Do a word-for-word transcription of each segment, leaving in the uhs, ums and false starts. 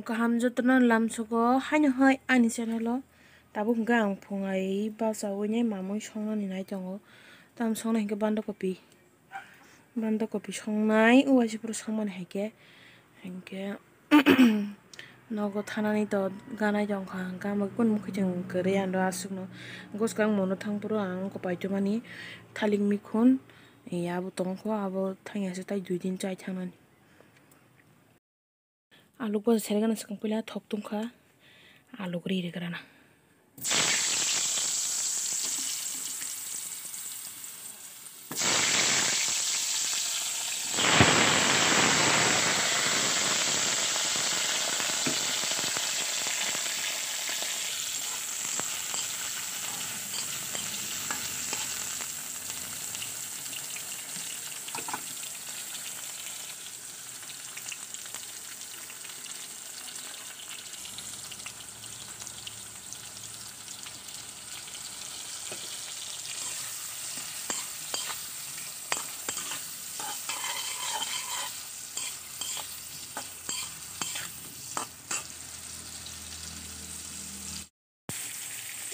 Kaham jotono lamsogo haino hai ani channel o. Tabuk hwnkhe ang phungai bachaui nai mamui songnani nai tongo. Tamo songnai hwnkhe banda kopi. Banda kopi songnai uaisa phuru songmani hai khe. Hinkhe nogo thanani to ganai tongkha. Hwnkhe amo kunu mukhung kwrwi ano aswkno. Bwskang mono thang phuru ang kok paithumani thalik mikhun. Abo tongkho abo thangya se tai dui din chai thangnani. Alu bwsa sergana swkang puila thok tongkha, alu ri rigrana.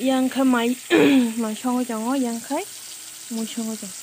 Yang khe mai, mai songwi tongo, yang khai mui songwi tongo.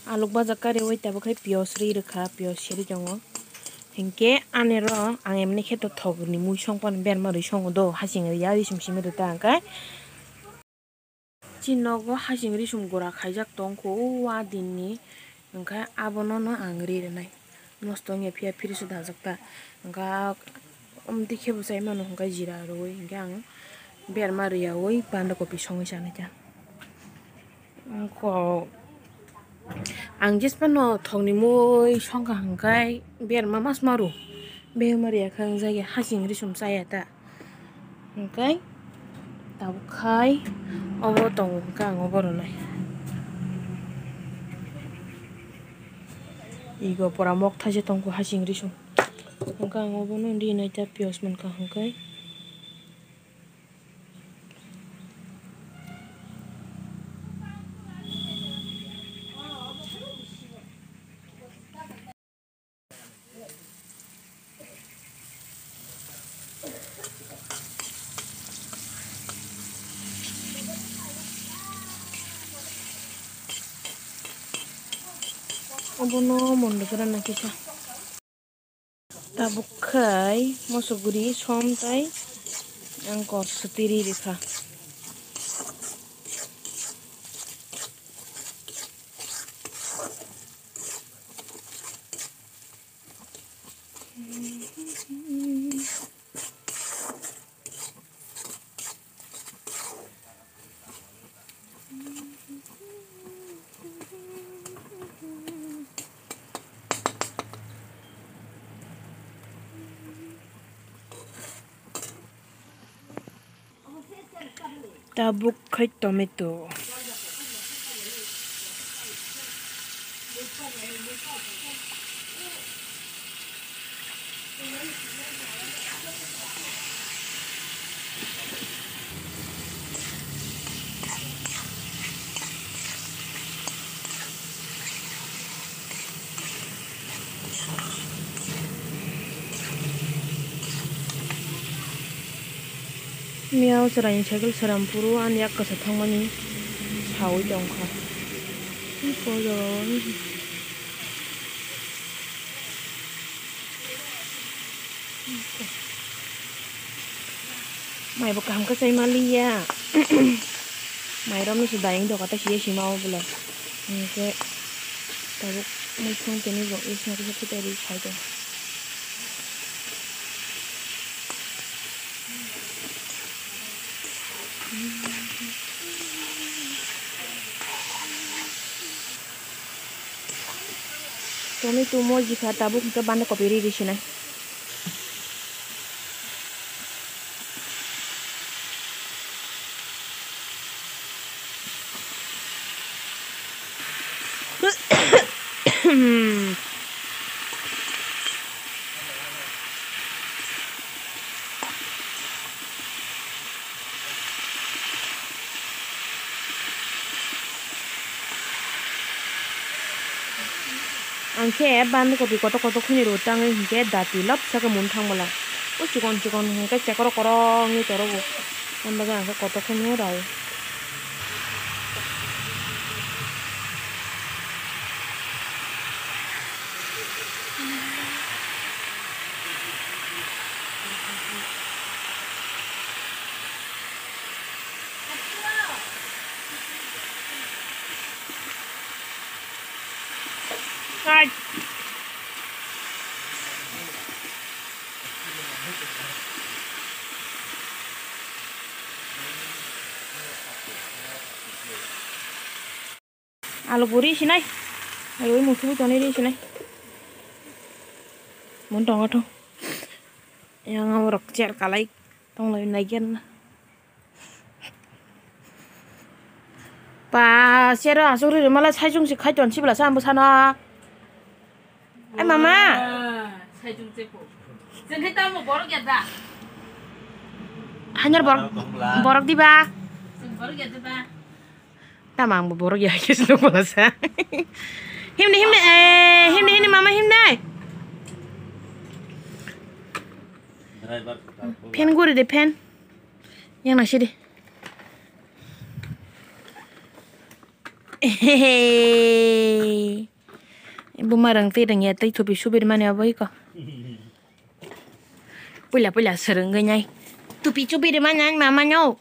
Aluk bajak kariwi tabuk khai piyos ri rwkha, piyos siri tongo. Hinkhe anero ang emni khe to thok ni mui songpani berma rwi songo do, hasing ri ya ri sum simi rwta hwnkhe. Chini nogo hasing risum gura khaijak tongkho o a dinni, hwnkhe abono no ang ri rwnai. Nosto wngya phiya fridge o dajak ta, hwnkhe amtwi khe bo chai mano hwnkhe jira rwui hwnkhe ang berma rwyaui banda kopi songwi chanai ta. Ang kok, ang jesphano thokni mui songkha hwnkhe berma mas maru, berma rwya khe ang jagya hasing risum chaya ta. Hwnkhe tabuk khai obo tongo, hwnkhe ang obo rwnai. Ego pora mok thaisa tongkho hasing risum. Hwnkhe ang obono rinai ta piyos mankha hwnkhe. Obono mondok rana kisa. Tabuk khai moso guri som tai ang kok swtwi ri rikha. Tabuk khai tomato. Miyao chwraini cycle swrampuru ani yak kasa thangmani sawi tongkha. Mai bo kaham khe chai maliya. Mai romno se dayeng doka ta siya sima o bole. Hingke tabuk muikhung tini bo isna kisa khitai ri sai tong. Tomato moji kha tabuk hingke banda kopi ri ri sinai. Ang khe banda kopi kotor kotor khuni rw tangwi hinkhe dati lopsa khe mun thang bwla. O chikon chikon hwnkhe chekoro korok wngwi toro bo. Ani bagwi ang khe kotor khe nw rai. Alu puri sinai. Ayo, musu toni ri sinai. Mun tongo thong. Yang amo rok chair kalai. Tong lai nai gen na. Pa, sero asuk ri mala sai chung si khai ton si bla sa ambo sano. Ai mama. Sai chung che ko. Jeng khai tamo borok ya da. Hanyar borok, borok di ba. Jeng borok ya da ba. Tamo ang bo borok ya kis no bla sa. Himni himni eh himni himni mama himni. Driver. Fan guri de fan. Yang nasi de. Hehehe. Buma rang twi rang ya tei thupi subir mani abo iko. Puila puila swrwngwi nai. Tupi chubiri mani mama no.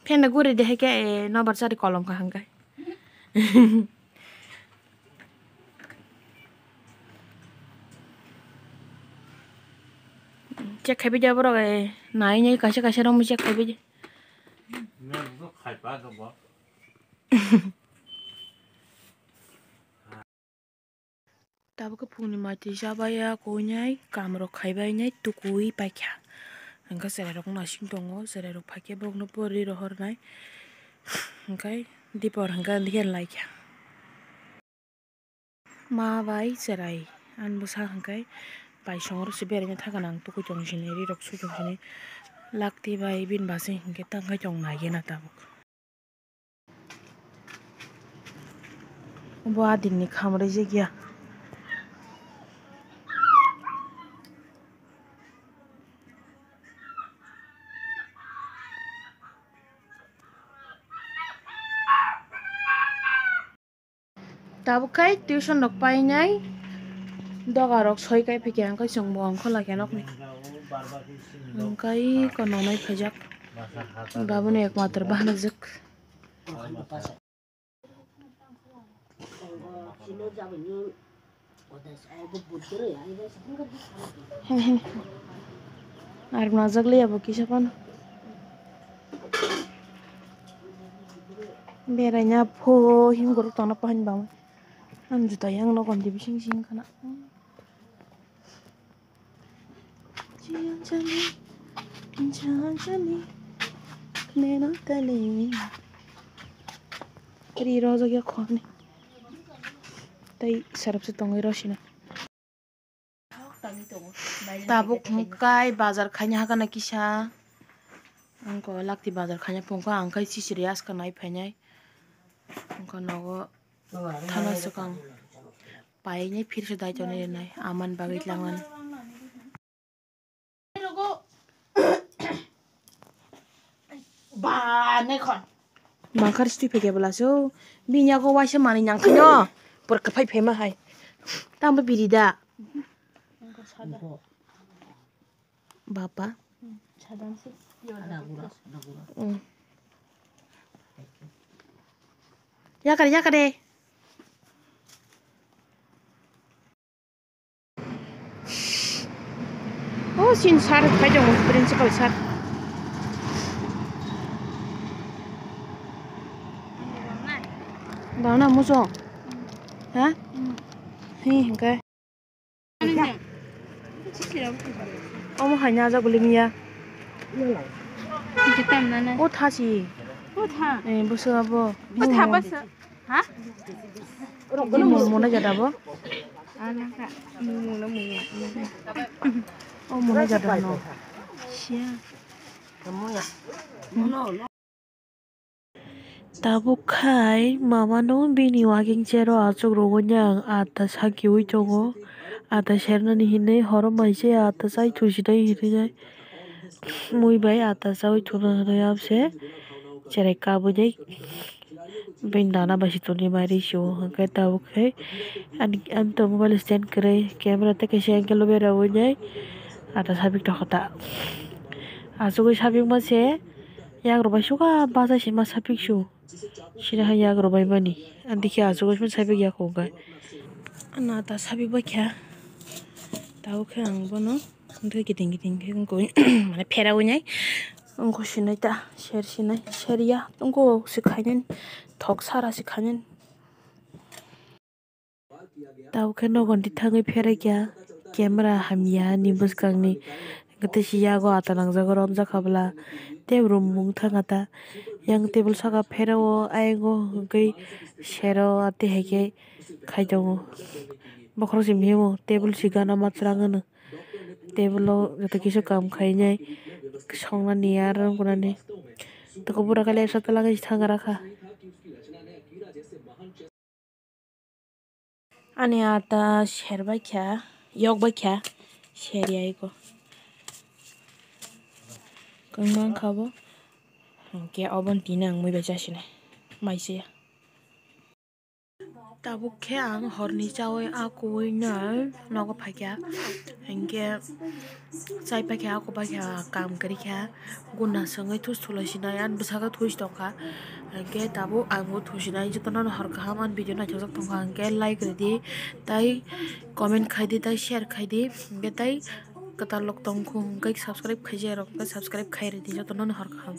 Fan da guri de heke nobar sari kolom kaham kai. Check khai bidi borok nai nai kaisa kaisa room check khai bidi. Tabuk phungni maitwi chabaiya koinai kamrok khaibainai tukui paikha. Hwnkhe cherairok nasing tongo, cherairok phaikhe borokno pori rohornai. Hwnkhe dipor hwnkhe laikha. Ma bai cherai ani bwsa hwnkhe bai songro se beraina thangkha nang tukui tong sini rirok sui tong sini lakti bai bini bachai hwnkhe tangkhai tong naigena tabuk. Bo adini khamraijak ya. Tabuk khai tuition rok painai doga rok soi kai phikya hwnkhe chwng bo ongkha laikha nokni hwnkhe iko nonai phaijak babuni ekmatro bahanajak. Ar najak le abo kisa phano. Beraina pho him guru tongna pahini bangwi. Ang juta yang no kondi bising sing khana. Jani, jani, jani, meno tale. Ri rojak ya khorni. Tai sarap se tongwi rosina. Tabuk hwnkhe bazar khaina hakana kisa. Ang ko lakti bazar khaina phungkha ang khai sisiri aska nai phainai. Ang ko nogo thana swkang painai phirsa dai tonwi rwnai aman bagwi tlangan. Ba ne khon. Mangkhar stui pheke bwla so. Bini yago waisa manwi nang khaino. Pura kwphai phema hai. Tamo biri da. Bapa. Sadan se. Mm. Yakare, yakare. Oh, sin sir, phai tongo, principal sir. Bana muso. Ha? Hi, hingkai. Omo hai na jaguli miya. O thasi. O tha. Eh, buso abo. O tha basa. Ha? Mona jada bo. Ana ka. Mona mona. O mona jada no. Sia. Tabuk khai mamano bini walking chair o achuk rwgwi ang ata sakiui tongo. Ata sernani hinwi horo maise ata chai thusinai hinwi mui bai ata chaui thuna hinwi amse cherai kabui nai bini nana bai se tongwi mairwi sio hwnkhe tabuk khe ani ani to mobile stand kwrwi camera tei kaisa angle o bera ui nai ata sabik tongkha ta achugwi sabik ma se yagrok bai suka bacha se ma sabik sio. Sini hai yagrok bai mani. Ang dikhe aswk osmani sabik ya kok gai. Ano ta sabik bai kha. Tabuk khe ang bono wngkhe kiting kiting khe wngkha mane phera wngnai. Wngkha sinai ta ser sinai ser ya wngkha se khainani thok sara se khainani. Tabuk khe nogo tithangwi pheraikha camera hamya ni bwskangni. Hwnkhe tei se yago ata nangjago romjakha bwla tei bwrwi mung thangkha ta. Yang table saka pherao ayang o hwnkhe sero tei hai khe khai tongo. Bokhorok se mihimo table se gana ma twlang hwno. Table o joto kisa kam khainai songnani aro wngkha nani. Toko bura khe lepsa twlangwi se thangkha rakha. Ani ata ser bai kha, yok bai kha, ser ya eko. Kwbangma wngkha bo. Hwnkhe obo tini ang mui bai chasinai. Maise ya. Tabuk khe ang horni chaui akui no nogo phaikha. Hinkhe chai paikha, ako paikha, kam kwrwikha, guna swngwi thus thulai sinai, ani bwsakhe thus tongkha. Hinkhe tabuk ang bo thusinai, jotono hor kaham ani video naithokjak tongkha, hinkhe like rwdi, tei comment khaidi, tei share khaidi, hinkhe tei kwtal rok tongkhu hinkhe subscribe khaijak rok hinkhe subscribe khai rwdi, jotono hor kaham.